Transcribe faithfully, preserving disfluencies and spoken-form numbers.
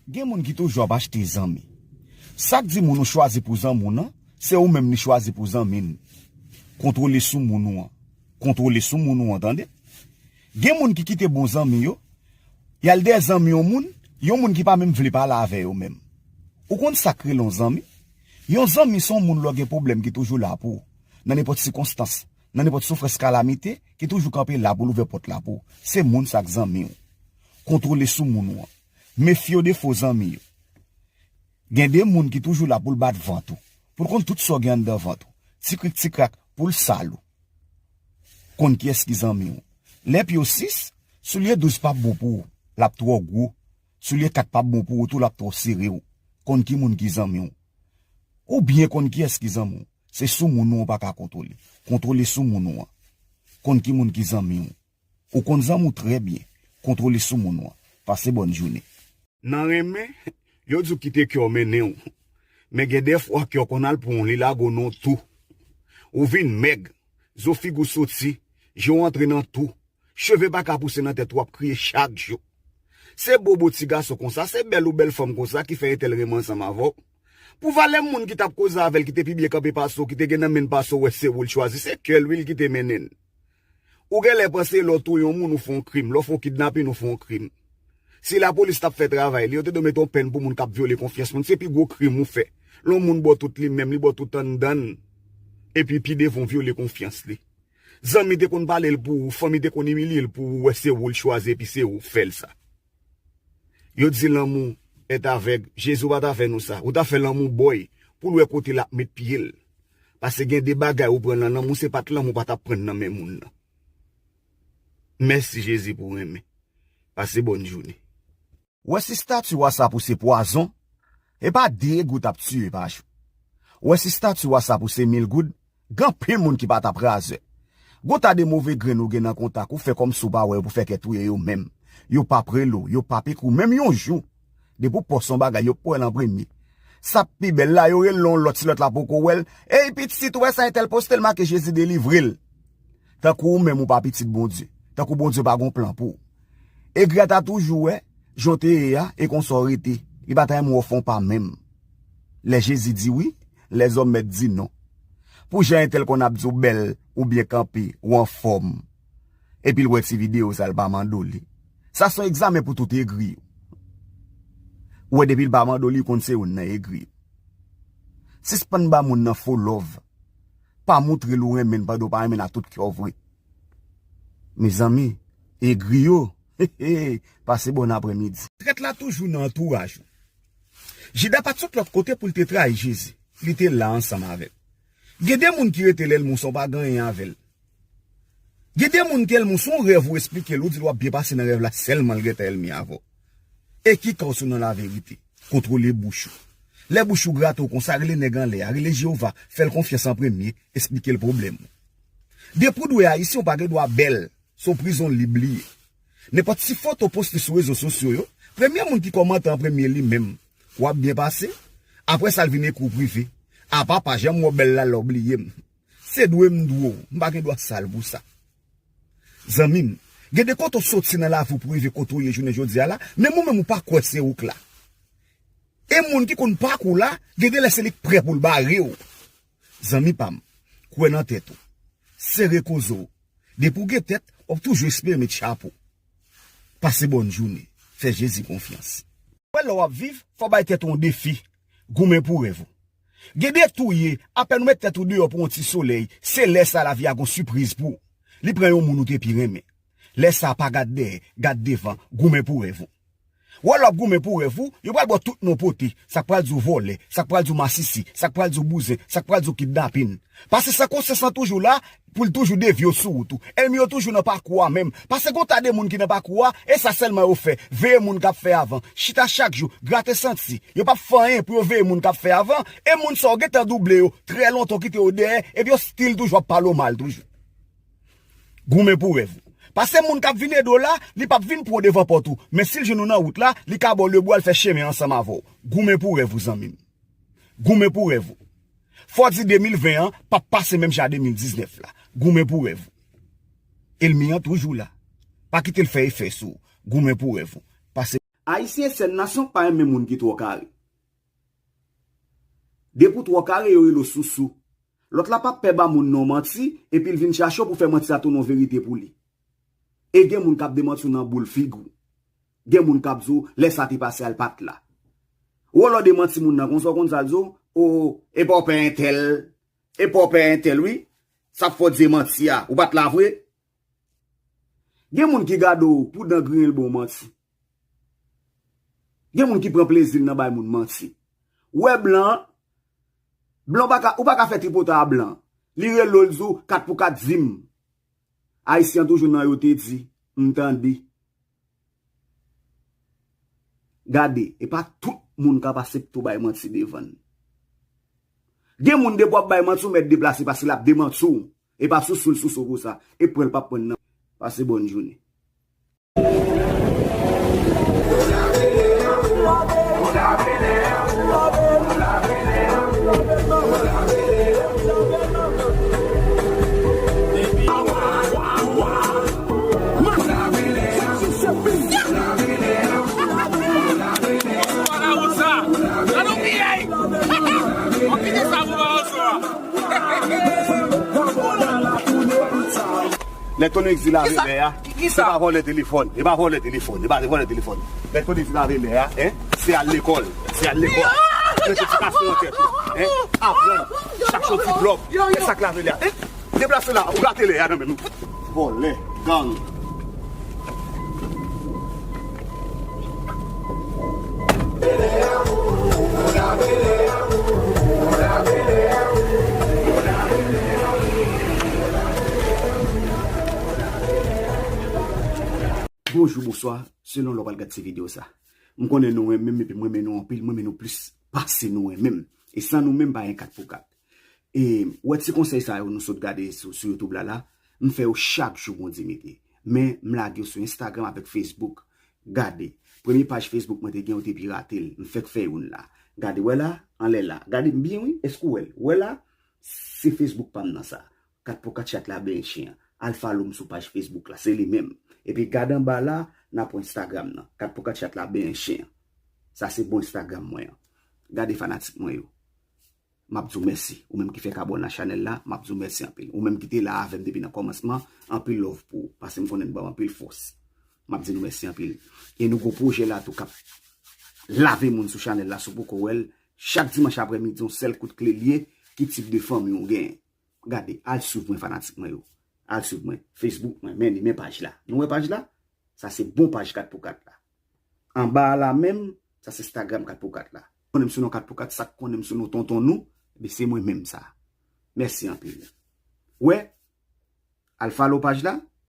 Gen moun ki toujou ap achte zanmi. Sa k di moun ou chwazi pou zanmi w nan, se ou menm li chwazi pou zanmi l. Kontwole sou moun ou an. Kontwole sou moun ou an, tande. Gen moun ki kite bon zanmi yo, y al dèyè zanmi yon moun, yon moun ki pa menm vle pale avè yo menm. Ou konn sa k rele yon zanmi? Yon zanmi se yon moun lè w gen pwoblèm ki toujou la pou ou. Nan nenpòt sikonstans, nan nenpòt soufrans kalamite, ki toujou kanpe la pou l ouvè pòt la pou ou. Se moun sa k zanmi w. Kontwole sou moun ou an. Mefye w de fo zanmi yo. Gen de moun ki toujou la pou l bat vant ou, pou l konn tout sa w gen anndan vant ou. Ti krik ti krak, pou l sal ou. Konn kiyès ki zanmi w. Lè pye w sis, soulye douz p ap bon pou ou, l ap twò gwo. Soulye kat p ap bon pou ou tou, l ap twò sere w. Konn ki moun ki zanmi w. Ou byen konn kiyès ki zanmi w. Se sou moun ou an w pa ka kontwole. Kontwole sou moun ou an. Konn ki moun ki zanmi w. Ou konn zanmi w trè byen. Kontwole sou moun ou an. Pase bòn jounen. Nan renmen, yo di w kite kè w mennen w. Men gen dèfwa kè w konn al pran w, li lage w nan w tou. Ou vin mèg, zo figi w soti, je w antre nan tou. Cheve pa ka pouse nan tèt ou, w ap kriye chak jou. Se bobo ti gason konsa, se bèl ou bèl fanm konsa ki fè entèl renmen ansanm avè w. Pou valè moun ki t ap koze avè l, ki te pi byen kanpe pase w, ki te gen nan men l pase w, wè se ou l chwazi, se kè l wi l kite mennen l. Ou genlè panse lè w touye yon moun ou fè yon krim, lè w fè yon kidnapin ou fè yon krim. Si lapolis t ap fè travay li, yo te dwe mete yon pèn pou moun k ap vyole konfyans moun, se pi gwo krim ou fè. Lè yon moun ba w tout li menm, li ba w tout anndan l, epi pi devan w vyole konfyans li. Zanmi te konn pale l pou ou, fanmi te konn imilye l pou ou, wè se ou l chwazi epi se ou k fè l sa. Yo di lanmou est aveugle, Jezi ou pa ta fè nou sa, ou ta fè lanmou bòy pou l wè kote l ap met pye l. Paske gen de bagay ou pran nan lanmou, se pa t lanmou ou pa t ap pran nan men moun nan. Mèsi Jezi pou renmen. Pase bòn jounen. Wè si stati WhatsApp ou se pwazon, e pa de gout ap tiye pa jou. Wè si stati WhatsApp ou se mil goud, gen anpil moun ki pa t ap razè. Gon ta de move grenn ou gen nan kontak ou fè kòmsi w pa wè yo pou fè kè touye yo menm. Yo p ap rele w, yo p ap ekri w menm yon jou. Depi w pòs yon bagay, yo p wè l an premye. Sa pi bèl la, yo rele w yon lòt si lòt la poko wè l. Ey pitit, ou wè sa entèl poste, l make Jezi delivre l. Tankou ou menm ou pa pitit Bondye. Tankou Bondye pa gon plan pou ou. Egri a ta toujou wè jan w te ye a e konsa w rete. Li pa ta renmen w fè yon pa menm. Lè Jezi di wi, lèzòm mèt di non. Pou jan entèl konn ap di w bèl, ou byen kanpe, ou anfòm. Epi l wè ti videyo sa, l pa mande w li. Sa se yon egzamen pou tout egri yo. Ou wè depi l pa mande w li, konn se youn nan egri yo. Sispann ba moun nan fo love. Pa moutre l ou renmen l pandan w pa renmen l a tout kè w vre. Mezanmi, egri yo, he he, pase bòn aprèmidi. Trèt la toujou nan antouraj ou. Jida pa t sot lòt kote pou l te trayi Jezi. Li te la ansanm avè l. Gen de moun ki rete lè l mou san w pa gen anyen avè l. Gen de moun ke l mou san w rèv ou esplike l, ou di l w ap byen pase nan rèv la sèlman l gentan ènmi avè w. E ki ka w si w nan laverite? Kontwole bouch ou. Lè bouch ou grate w konsa, rele nèg anlè a, rele Jewova, fè l konfyans an premye, esplike l pwoblèm ou. Depi w dwe Ayisyen, w pa gen dwa bèl, se yon prizon lib li ye. Nenpòt ti foto poste sou rezo sosyo yo, premye moun ki kòmante an premye li menm, w ap byen pase. Apre sa, l vin ekri w prive. Apa pa janm wè w bèl la lè w bliye m. Se dwe m dwe w, m pa gen dwa sal pou sa. Zanmi m, gen de kote w soti nan lavi w pou rive kote w ye jounen jodi a la, menm ou menm ou pa kwè se ou k la. E moun ki konn pakou w la, gen de lè se li k prè pou l bare w. Zanmi pa m, kwè nan tèt ou. Sere koze w. Depi w gen tèt, w ap toujou espere met chapo. Pase bòn jounen. Fè Jezi konfyans. Wè lè w ap viv, fò w bay tèt ou yon defi. Goumen pou rèv ou. Gen de tou ye, apèn ou met tèt ou deyò pou yon ti solèy, se lè sa lavi a gon sipriz pou ou. Li pran yon moun ou te pi renmen. Lè sa pa gad dèyè, gad devan, goumen pou rèv ou. Wè lè w ap goumen pou rèv ou, yo pral ba w tout non pote, sa k pral di w vòlè, sa k pral di w masisi, sa k pral di w bouzen, sa k pral di w kidnapin. Paske san konsyans lan toujou la, pou l toujou devye w sou wout ou. Ènmi yo toujou nan pakou a menm. Paske gon ta de moun ki nan pakou a, e sa sèlman yo fè, veye moun k ap fè avan. Chita chak jou, grate santi. Yo p ap fè anyen pou yo veye moun k ap fè avan, e moun sa yo gentan double yo, trè lontan w kite yo dèyè, epi yo still toujou ap pale w mal toujou. Goumen pou rèv ou. Paske moun k ap vin ede w la, li p ap vin pran w devan pòt ou. Men si l jwenn ou nan wout la, li ka ba w lebwa, l fè chemen ansanm avè w. Goumen pou rèv ou, zanmi m. Goumen pou rèv ou. Fò w di de mil ven an p ap pase menm jan a de mil diznèf la. Goumen pou rèv ou. Ènmi an toujou la. Pa kite l fè efè sou ou. Goumen pou rèv ou. Pase Ayisyen se yon nasyon k pa renmen moun ki twò kare. Depi w twò kare, yo rele w sousou. Lòt la p ap pè ba moun non manti, epi l vin chache w pou fè manti a tounen yon verite pou li. E gen moun k ap demanti w nan boul figi w. Gen moun k ap di w, lè sa te pase a, l pa t la. Ou wè lè w demanti moun nan konsa, w konn sa l di w, o, e pa w pè entèl, e pa w pè entèl, wi. Sa fè w di manti a, ou pa t la vre. Gen moun ki gade w pou dan griyen l ba w manti. Gen moun ki pran plezi l nan bay moun manti. Ou wè blan, blan pa ka, ou pa ka fè tripotay a blan. Li rele w, l di w, kat pou kat di m. Ayisyen toujou nan yo te di, m tande. Gade, e pa tout moun k ap aksepte w bay manti devan l. Gen moun depi w ap bay manti, w mèt deplase paske l ap demanti w. E pa sousou l sousou konsa. E pran l p ap pran l nan. Pase bòn jounen. Lè Tony X di lave lè a, se pa vòlè telefòn, e pa vòlè telefòn, e pa vòlè telefòn. Lè Tony X di lave lè a, en, se al lekòl, se al lekòl. Met edikasyon nan tèt ou, en, aprann, chache yon ti blòk, e sa k lave lè a, en, deplase la, ou rate lè a nan men nou. Vòlè, gang. Bonjou, bonswa, selon lè w pral gad ti videyo sa. M konnen nou renmen m, epi m renmen nou anpil, m renmen nou plis pase nou renmen m. E san nou menm, pa gen kat pou kat. E, ou wè ti konsèy sa yo nou sot gade sou, sou YouTube la, la, m fè yo chak jou Bondye mete. Men, m lage yo sou Instagram avèk Facebook. Gade, premye paj Facebook mwen te gen, yo te pirate l. M fèk fè youn la. Gade, wè la, anlè la. Gade m byen, wi. Èske w wè l? Wè la, se Facebook pa m nan sa. Kat pou kat chat la benyen chen an. Al follow m sou paj Facebook la, se li menm. Epi gade anba la, n ap wè Instagram nan. Kat pou kat chat la benyen chen an. Sa se bon Instagram mwen an. Gade fanatik mwen yo. M ap di w mèsi. Ou menm ki fèk abòne a chanèl la, m ap di w mèsi anpil. Ou menm ki te la avè m depi nan kòmansman, anpil love pou ou. Paske m konnen n ban m anpil fòs. M ap di nou mèsi anpil. E nou gon pwojè la tou k ap lave moun sou chanèl la, si w poko wè l, chak dimanch aprèmidi, yon sèl kout kle l ye, ki tip de fanmi w genyen. Gade, al swiv mwen fanatik mwen yo. Al swiv mwen. Facebook mwen, men li, men paj la. Nou wè paj la? Sa se bon paj kat pou kat la. Anba a la menm, sa se Instagram kat pou kat la. Konnen m sou non kat pou kat, sa k konnen m sou non tonton nou, ebyen se mwen menm sa. Mèsi anpil. Wè, al follow paj la,